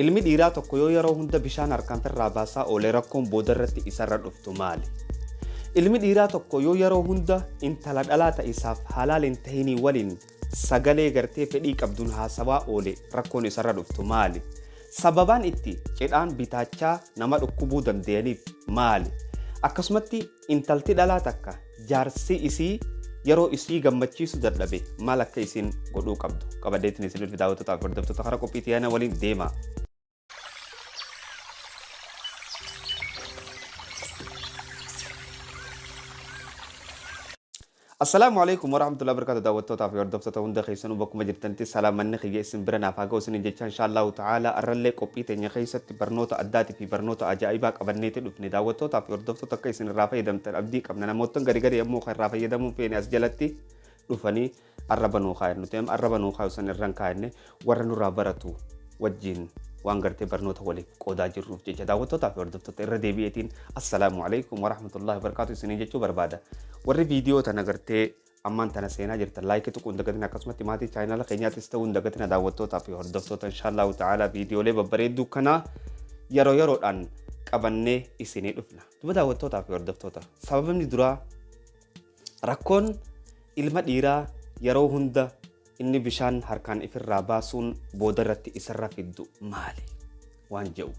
Ilmi dhiiraa tokko yoo yeroo hunda bishaan harkaan irraa baasaa oolee rakkoon boodarratti isarra dhuftu maali? Ilmi dhiiraa tokko yoo yeroo hunda intala dhalaa ta'e isaaf halaal hin tahinii waliin sagalee gartee fedhii qabduun haasawaa oole rakkoon isarra dhuftu maali? Sababaan itti cidhaan bitaachaa nama dhukkubuu danda'aniif maali? Akkasumatti intalti dhalaa takka jaarsi isii yeroo isii gammachiisu dadhabe maal akka isiin godhuu qabdu qabadheetiin isin dhufe daawwattootaa fi hordoftoota karaa qophii tiyaana waliin deema. Assalaamu alaikum warahmatullahi wabarakatuh daawwattootaa fi hordoftoota hunda keessanuu bakkuma jirtanitti salaamanni kiyya isin bira naaf haa ga'u isiniin jecha inshaallahu ta'ala arrallee qophii teenya keessatti barnoota addaatii fi barnoota ajaa'ibaa qabanneeti dhufne daawwattootaa fi hordoftoota akka isin irraa fayyadamtan abdii qabna namoottan gari gari ammoo kan irraa fayyadamuu feene as jalatti dhufanii arraba nuu kaayan nuti amma arraba nuu kaayu san irra hin kaayanne warra nurraa baratu wajjin waan gartee barnoota waliif qoodaa jirruuf jecha daawwattootaa fi hordoftoota irra deebi'eetiin assalaamu alaikum warahmatullahi wabarakaatu isiniin jechuu barbaada. Warri viidiyoo tana gartee ammaan tana seenaa jirtan laayikii tuquu hin dagatina akkasumatti maatii chaayinaala keenyaattis ta'uu hin dagatina daawwattootaa fi hordoftoota inshaallahu ta'ala viidiyoolee babbareedduu kanaa yeroo yeroodhaan qabannee isinii dhufna. Duba daawwattootaa fi hordoftoota sababni duraa Rakkoon ilma dhiiraa yeroo hunda inni bishaan harkaan ifirraa baasuun boodarratti isarra fiddu maali? Waan je'u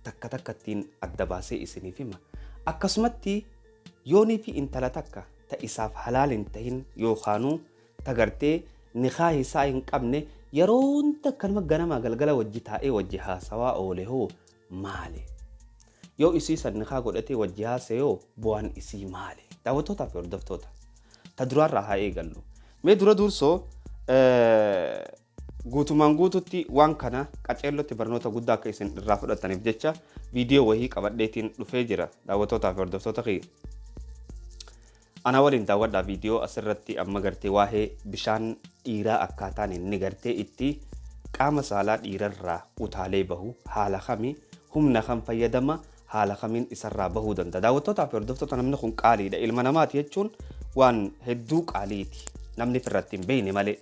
takka takkattiin adda baasee isiniif hima. Akkasumatti yoonii fi intala takka ta isaaf halaal hin tahin yookaanuu ta gartee nikaah isaa hin qabne yeroo hunda akkanuma ganamaa galgala wajji taa'ee wajji haasawaa oole hoo maali? Yoo isii san nikaa godhatee wajji haasa'e hoo bu'aan isii maali? Daawwattootaa fi hordoftoota. Ta duraarraa haa eegallu. Mee dura dursoo guutumaan guututti waan kana qaceellotti barnoota guddaa akka isin irraa fudhataniif jecha viidiyoo wahii qabadheetiin dhufee jira daawwattootaa fi hordoftoota kiyya. Ana waliin daawwadhaa viidiyoo asirratti amma gartee waa'ee bishaan dhiiraa akkaataan inni gartee itti qaama saalaa dhiirarraa utaalee bahu haala kami humna kam fayyadama haala kamiin isarraa bahuu danda'a. Daawwattootaa fi hordoftoota namni kun qaaliidha. Ilma namaati jechuun waan hedduu qaaliiti. Namni firratti hin beekne malee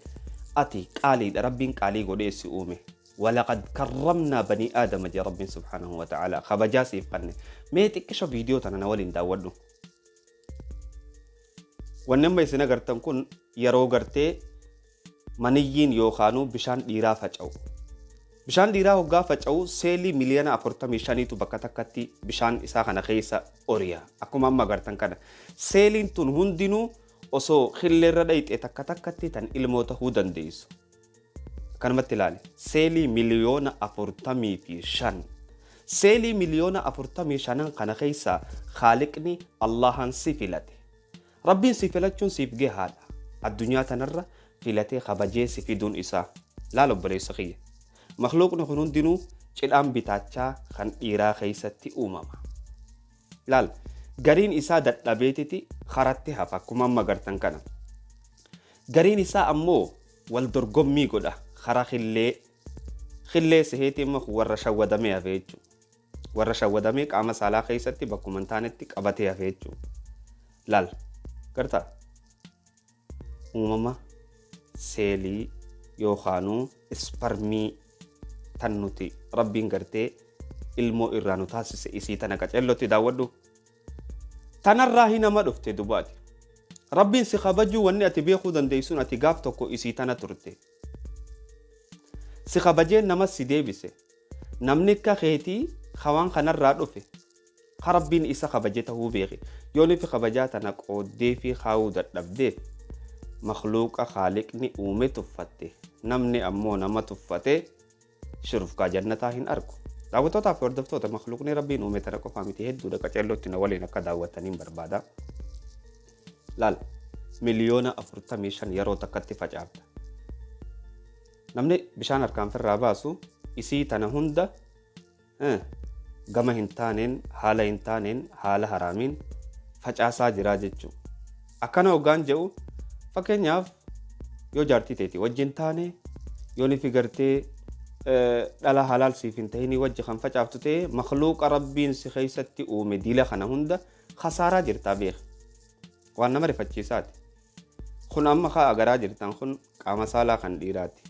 ati qaaliidha rabbiin qaalii godhee si uume. Walaqad karramnaa banii aadama jee rabbiin subhaanahu wa ta'ala kabajaa siif kanne. Mee xiqqisho viidiyoo tana na waliin daawwadhu. Wanni amma isin agartan kun yeroo gartee maniyyiin yookaanuu bishaan dhiiraa faca'u. Bishaan dhiiraa hoggaa faca'u seelii miliyoona 45tu bakka takkatti bishaan isaa kana keessa oriya. Akkuma amma agartan kana. Seeliin tun hundinuu osoo killeerra dhayxe takka takkatti tan ilmoo tahuu dandeessu. Akkanumatti ilaali. Seelii miliyoona 45. Seelii miliyoona 45n kana keessaa Khaaliqni Allahan si filate. Rabbiin si filachuun siif gahaadha. Addunyaa tanarra filatee kabajee si fiduun isaa. Laal obboleessa kiyya. Makhluuqni kun hundinuu cidhaan bitaachaa kan dhiiraa keessatti uumama. Laal gariin isaa dadhabeetiti karatti hafa akkuma amma agartan kana. Gariin isaa ammoo wal dorgommii godha karaa killee killee seheeti immoo kun warra shawwadamee hafe jechuudha. Warra shawwadamee qaama saalaa keessatti bakkuma hin taanetti qabatee hafe jechuudha. Laal gartaa uumama seelii yookaanuu isparmii tan nuti rabbiin gartee ilmoo irraa nu taasise isii tana qaceellotti daawwadhu. Tanarraa hin nama dhufte dubaati. Rabbiin si kabajuu wanni ati beekuu dandeessuun ati gaaf tokko isii tana turte. Si kabajee nama si deebise. Namni akka keetii hawaan kanarraa dhufe ka Rabbiin isa kabaje tahuu beeki. Yoo nifi kabajaa tana qooddeefii kaawuu dadhabdeef makhluuqa Khaaliqni uume tuffatte. Namni ammoo nama tuffate shurufkaa jannataa hin argu. Daawwattootaa fi hordoftoota makhluuqni Rabbiin uume tana qofaa miti hedduudha qaceellootti na waliin akka daawwattaniin barbaada. Laal miliyoona 45 yeroo takkatti facaafta. Namni bishaan harkaan firraa baasu isii tana hunda gama hin taaneen haala hin taaneen haala haraamiin facaasaa jiraa jechuu. Akkana hoggaan jedhu fakkeenyaaf yoo jaartii teeti wajjin taane yoo nifi gartee dhala halaal siif hin tahinii wajji kan facaaftu ta'e makluuqa rabbiin si keessatti uume dila kana hunda khasaaraa jirtaa beeki. Waan nama rifachiisaati. Kun amma kaa agaraa jirtan kun qaama saalaa kan dhiiraati.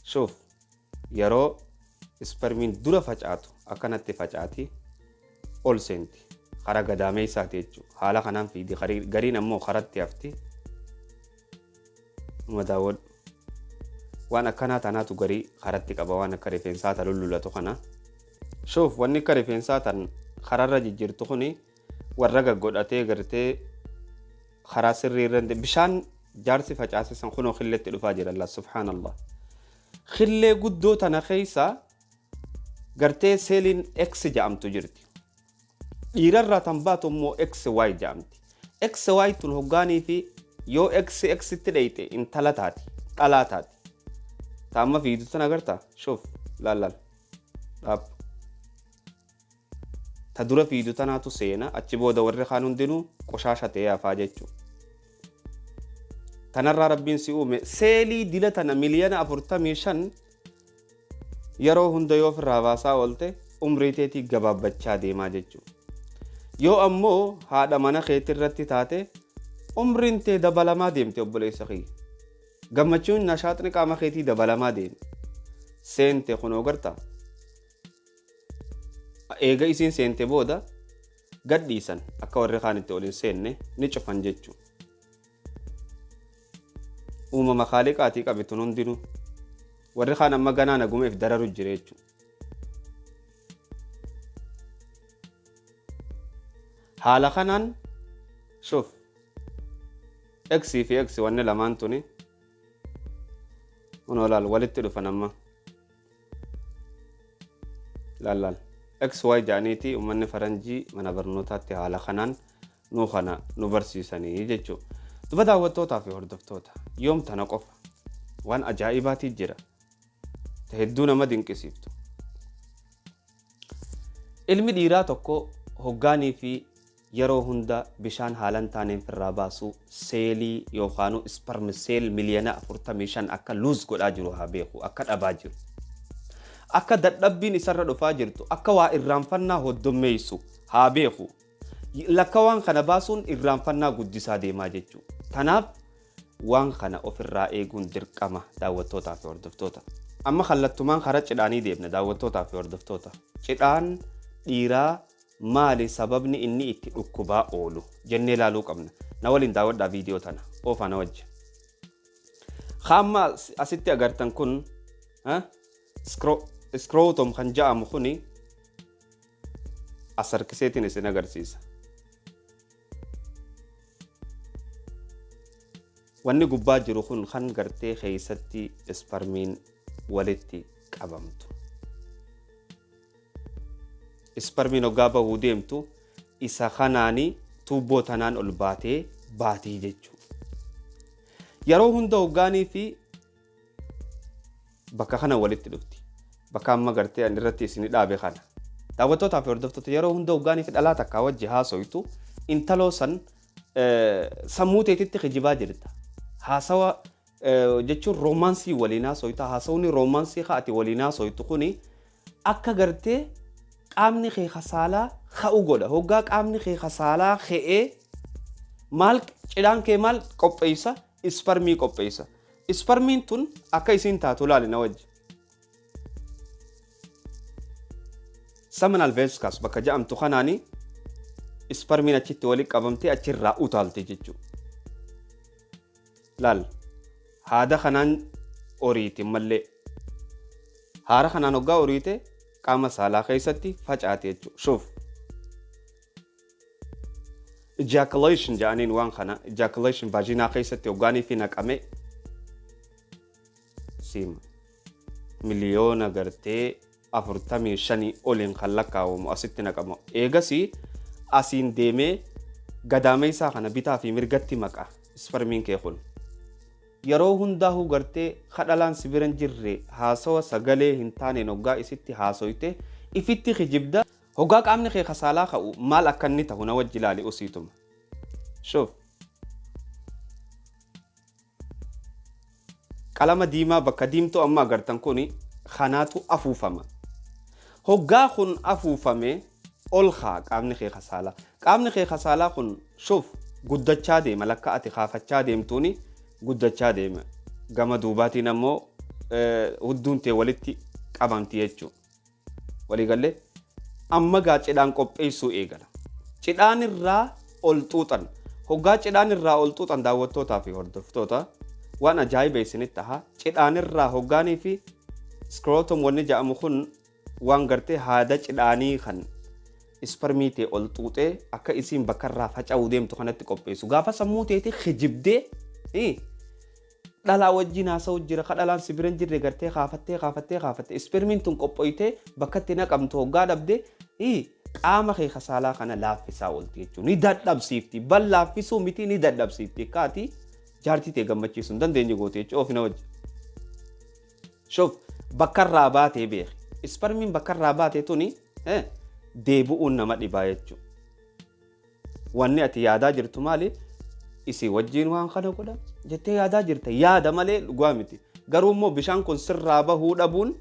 Shuuf. Yeroo ispermiin dura facaatu akkanatti facaati ol seenti. Karaa gadaameessaati jechuudha. Haala kanaan fiidi. Gariin ammoo karatti hafti. Madaawwadhu. Waan akkanaa tanaatu garii karatti qaba, waan akka rifeensaa ta lullulatu kana. Shuuf, wanni akka rifeensaa tan kararra jijjiirtu kuni warra gaggodhatee gartee karaa sirrii irra bishaan jaarsi facaase san kunoo killeetti dhufaa jira. Allah, subhaanallah. Killee guddoo tana keessa gartee seeliin X jedhamtu jirti. Dhiirarraa tan baatu immoo XY jedhamti. XY tun hoggaanii fi yoo XX tti dheeyte intala taati, dhalaa taati. Ta amma fiidu tan agartaa? Shuuf, laal laal. Dhaab. Ta dura fiidu tanaatu seena, achi booda warri kaan hundinuu qoshaasha ta'ee hafaa jechuudha. Tanarraa Rabbiin si uume seelii dila tana 45 miliyoona yeroo hunda yoo ofirraa baasaa oolte umrii teetii gabaabbachaa deemaa jechuudha. Yoo ammoo haadha mana keetii irratti taate umriin tee dabalamaa deemte, obboleessa kiyya. Gammachuun nashaaxni qaama keetii dabalamaa deeme. Seente kunoo gartaa. Eega isiin seente booda gadhiisan, akka warri kaan itti ol hin seenne ni cufan jechuudha. Uumama kaaliqaatii qabe tun hundinuu. Warri kaan amma ganaa nagumeef dararu jira jechuudha. Haala kanaan shuf, X fi X wanni lamaan tuni kunoo laal walitti dhufan amma. Laal laal. XY jedhaniiti uummanni faranjii mana barnootaatti haala kanaan nu kana nu barsiisanii jechuudha. Duba daawwattootaa fi hordoftoota, yoom tana qofa, waan ajaa'ibaatii jira. Ta hedduu nama dinqisiiftu. Ilmi dhiiraa tokko hoggaanii fi yeroo hunda bishaan haalan taaneen firraa baasu seelii yookaan sperm cell 45 miliyoona akka lose godhaa jiru haa beeku, akka dhabaa jiru. Akka dadhabbiin isarra dhufaa jirtu, akka waa irraanfannaa hoddommeessu haa beeku. Lakka waan kana baasuun irraanfannaa guddisaa deemaa jechuudha. Tanaaf waan kana ofirraa eeguun dirqama, daawwattootaa fi hordoftoota. Amma kallattumaan karaa cidhaanii deemna, daawwattootaa fi hordoftoota. Cidhaan dhiiraa maali sababni inni itti dhukkubaa oolu jennee ilaaluu qabna. Na waliin daawwadhaa viidiyoo tana. Oofaa na wajji. Hamma asitti agartan kun scrotum kan jedhamu kuni as harkiseetiin isin agarsiisa. Wanni gubbaa jiru kun kan gartee keessatti isparmiin walitti qabamtu. Isparmiin hoggaa bahuu deemtu isa kanaanii tuubboo tanaan ol baatee baatii jechuudha. Yeroo hunda hoggaanii fi bakka kana walitti dhufti. Bakka amma gartee ani irratti isin dhaabe kana. Daawwattootaa fi hordoftoota, yeroo hunda hoggaanii fi dhalaa takkaa wajji haasoytu intaloo san sammuu teetitti kijibaa jirta. Haasawa jechuun romance waliin haasoyta. Haasawni romance haa ati waliin haasoytu kuni akka gartee qaamni kee kasaalaa ka'u godha. Hoggaa qaamni kee kasaalaa ka'ee maal cidhaan kee maal qopheessa? Isparmii qopheessa. Isparmiin tun akka isiin taatu ilaali na wajji. Seminal vesicles bakka jedhamtu kanaani isparmiin achitti walitti qabamtee achirraa utaalte jechuudha. Laal, haada kanaan oriiti mallee. Haara kanaan hoggaa oriite qaama saalaa keessatti facaate jechuudha. Shuuf. Ejaculation jedhaniin waan kana, ejaculation vagina keessatti hoggaanii fi naqame siima. Miliyoona gartee 45 oliin kan lakkaa'amu asitti naqamu. Eegasii asiin deemee gadaameessaa kana bitaa fi mirgatti maqa isparmiin kee kun. Yeroo hundaa'uu gartee kadhalaan si bira hin jirre haasawa sagalee hin taaneen hoggaa isitti haasoyte ifitti kijibda. Hoggaa qaamni kee kasaalaa ka'u maal akka inni ta'u na wajji ilaali usiituma. Shuuf. Qalama diimaa bakka diimtuu amma agartan kuni kanaatu afuufama. Hoggaa kun afuufame ol kaa qaamni kee kasaalaa. Qaamni kee kasaalaa kun, shuuf, guddachaa deema, lakka ati kaafachaa deemtuuni guddachaa deema. Gama duubaatiin ammoo hudduun tee walitti Qabamti jechuudha. Waliigallee amma gaa cidhaan qopheessuu eegala. Cidhaan irraa ol xuuxan. Hoggaa cidhaan irraa ol xuuxan, daawwattootaa fi hordoftoota, waan ajaa'iba isinitti taha. Cidhaan irraa hoggaanii fi scrotum wanni jedhamu kun waan gartee haada cidhaanii kan isparmii ta'e ol xuuxee akka isiin bakka irraa faca'uu deemtu kanatti qopheessu. Gaafa sammuu teetii kijibdee dhalaa wajjin haasa'u jira, ka dhalaan si bira hin jirre gartee kaafattee kaafattee kaafattee ispermiin tun qophoytee bakka itti naqamtu hoggaa dhabde qaama kee kasaalaa kana laaffisaa oolti jechuudha. Ni dadhabsiifti. Bal laaffisuu miti, ni dadhabsiifti. Kaati jaartii ta'e gammachiisuu hin dandeenye goote jechuudha ofina wajji. Shoof, bakka irraa baatee beeki. Ispermiin bakka irraa baate tuni deebi'uun nama dhibaa jechuudha. Wanni ati yaadaa jirtu maali? Isii wajjiin waan kana godha jettee yaadaa jirta. Yaada malee dhugaa miti. Garuu immoo bishaan kun sirraa bahuu dhabuun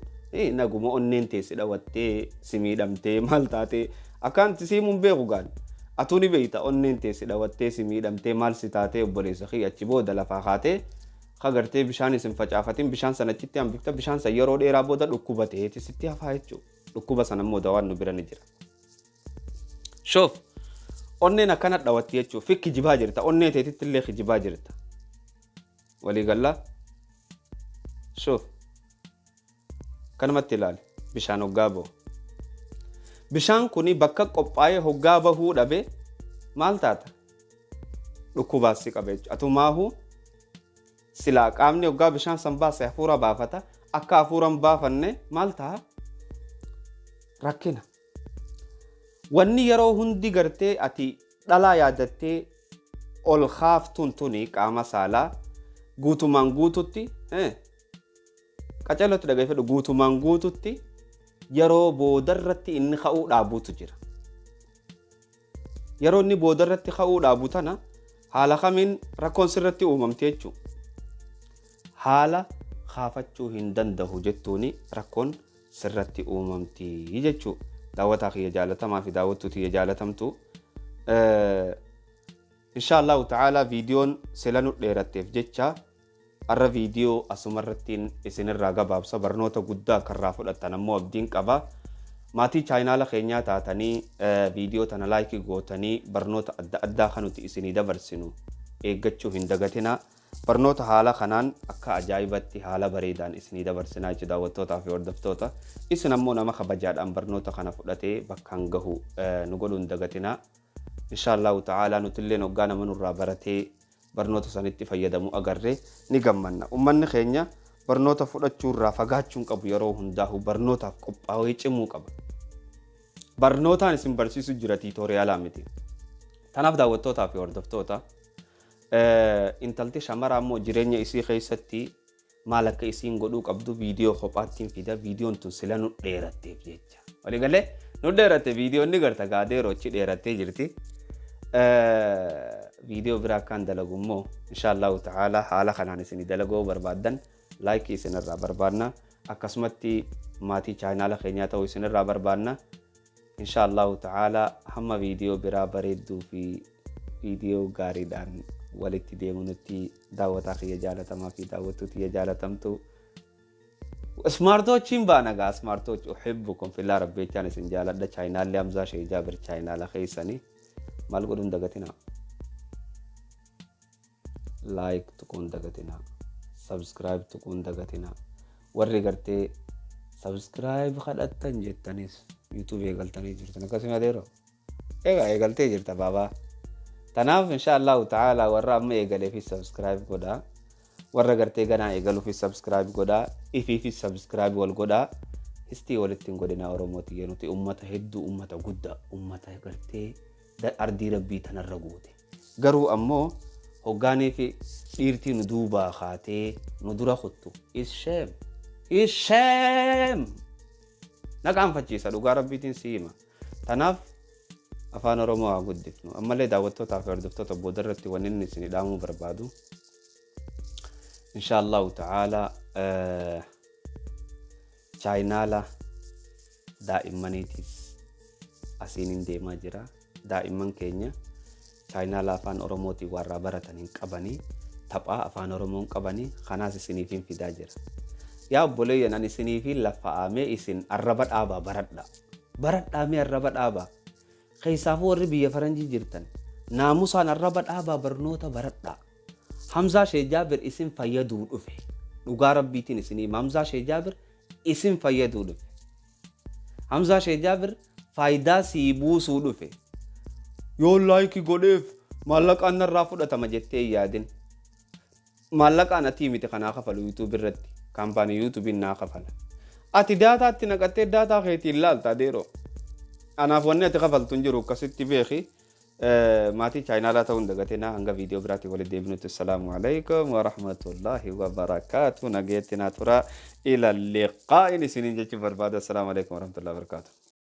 naguma onneen teessi dhawattee si miidhamtee maal taatee akkaan simuun beeku gaan. Atuu ni beeyta, onneen teessi dhawattee si miidhamtee maal si taatee, obboleessa kiyya, achi booda lafaa kaatee kagartee bishaan isin facaafatin, bishaan sana achitti hambifta, bishaan san yeroo dheeraa booda dhukkuba ta'eeti sitti hafaa jechuudha. Dhukkuba sana immoo dawaan nu bira ni jira. Shoof, onneen akkana dhawatti jechuudha. Fi kijibaa jirta, onnee teetitti illee kijibaa jirta. Waliigallaa shoof, kanumatti ilaali, bishaan hoggaa bahu. Bishaan kuni bakka qophaa'ee hoggaa bahuu dhabe maal taata? Dhukkubaas si qaba jechuudha. Atumaahu silaa qaamni hoggaa bishaan san baase hafuura baafata. Akka hafuura hin baafanne maal ta'a? Rakkina. Wanni yeroo hundi gartee ati dhalaa yaadattee ol kaaftuun tuni qaama saalaa guutumaan guututti, qaceellotti dhageeffadhu, guutumaan guututti yeroo boodarratti inni ka'uu dhaabuutu jira. Yeroo inni boodarratti ka'uu dhaabu tana haala kamiin rakkoon sirratti uumamte jechuudha. Haala kaafachuu hin danda'u jettuuni rakkoon sirratti uumamti jechuudha. Daawwataa kiyya jaalatamaa fi daawwattuu kiyya jaalatamtu. Insha Allahu ta'ala, viidiyoon sila nu dheeratteef jecha har'a viidiyoo asumarrattiin isinirraa gabaabsa. Barnoota guddaa karraa fudhattan ammoo abdiin qaba. Maatii chaayinaala keenyaa taatanii, viidiyoo tana like gootanii, barnoota adda addaa kan nuti isinii dabarsinu eeggachuu hin dagatinaa. Barnoota haala kanaan akka ajaa'ibatti haala bareedaan isinii dabarsinaa jechuudha, daawwattootaa fi hordoftoota. Isin ammoo nama kabajaadhaan barnoota kana fudhatee bakkaan gahu nu godhuu hin dagatinaa. Insha Allahu ta'ala, nutillee hoggaa nama nurraa baratee barnoota sanitti fayyadamu agarree ni gammanna. Uummanni keenya barnoota fudhachuu irraa fagaachuu hin qabu, yeroo hundaa'u barnootaaf qophaa'ee cimuu qaba. Barnootaan isin barsiisu jira, tutorialaa miti. Kanaaf daawwattootaa fi hordoftoota, intalti shamaraa immoo jireenya isii keessatti maal akka isiin godhuu qabdu viidiyoo kophaattiin fida. Viidiyoon tun sila nu dheeratteef jecha. Waliigalee nu dheeratte viidiyoon ni garta gaadeeroo achi dheerattee jirti. Viidiyoo biraa akkaan dalagu immoo insha Allahu ta'ala haala kanaan isin dalaguu barbaaddan like isinirraa barbaadna. Akkasumatti maatii chaayinaala keenyaa ta'uu isinirraa barbaadna. Insha Allahu ta'ala, hamma viidiyoo biraa bareedduu fi viidiyoo gaariidhaan walitti deemu nutti, daawwataa kiyya jaalatamaa fi daawwattuu kiyya jaalatamtu. Smartochiin baana gaa, smartochi uhibbukum fillah, rabbeechaan isin jaaladha. Chaayinaallee Hamzaa Shee Jaabir chaayinaala keessanii maal godhuun dagatinaa? Like tuquun dagatinaa, subscribe tuquun dagatinaa. Warri gartee subscribe kadhattan jettanis YouTube eegaltanii jirtan, akkasuma adeeroo egaa eegaltee jirta baabaa. Tanaaf insha Allahu ta'ala, warra amma eegaleefis subscribe godhaa, warra gartee ganaa eegaluufis subscribe godhaa, ifiifis subscribe wal godhaa. Histii walitti hin godhinaa. Oromooti nuti ummata hedduu, ummata guddaa, ummata gartee ardii rabbii tanarra goote. Garuu ammoo hoggaanii fi dhiirtii nu duubaa kaatee nu dura kuttu is shame, is shame, na qaanfachiisa, dhugaa rabbiitiin si hima. Tanaaf afaan Oromoo haa guddifnu. Ammallee daawwattootaa fi hordoftoota, booda irratti wanni inni isin dhaamuu barbaadu, insha Allahu ta'ala, chaayinaala daa'immaniitis asiin hin deemaa jira. Daa'imman keenya chaayinaala afaan Oromootiin warraa baratan hin qabanii, taphaa afaan Oromoo hin qabanii, kanaas isiniif hin fidaa jira. Yaa obboleeyyan, ani isinii fi laffa'amee isin arraba dhaabaa baradha. Baradhaa mee arraba dhaabaa. Keessaafuu warri biyya faranjii jirtan naamusaan arraba dhaabaa, barnoota baradhaa. Hamzaa Shee Jaabir isin fayyaduu dhufe. Dhugaa rabbiitiin isinii Hamzaa Shee Jaabir isin fayyaduu dhufe. Hamzaa Shee Jaabir faayidaa sii buusuu dhufe. Yoo like godheef maallaqaan narraa fudhatama jettee hin yaadin. Maallaqaan atii miti kanaa kafalu YouTube irratti. Kaampaanii YouTubein naa kafala. Ati daataatti naqattee daataa keetiin laalta adeeroo. Anaaf wanni ati kafaltu hin jiru, akkasitti beeki. Maatii chaayinaalaa ta'uu hin dagatinaa. Hanga viidiyoo biraatiin walitti deebinutti, assalaamu alaikum wa rahmatullahi wa barakaatu. Nageetti naa tura. Ila liqaa'in isiniin jechuun barbaada. Assalaamu alaikum wa rahmatullahi wa barakaatu.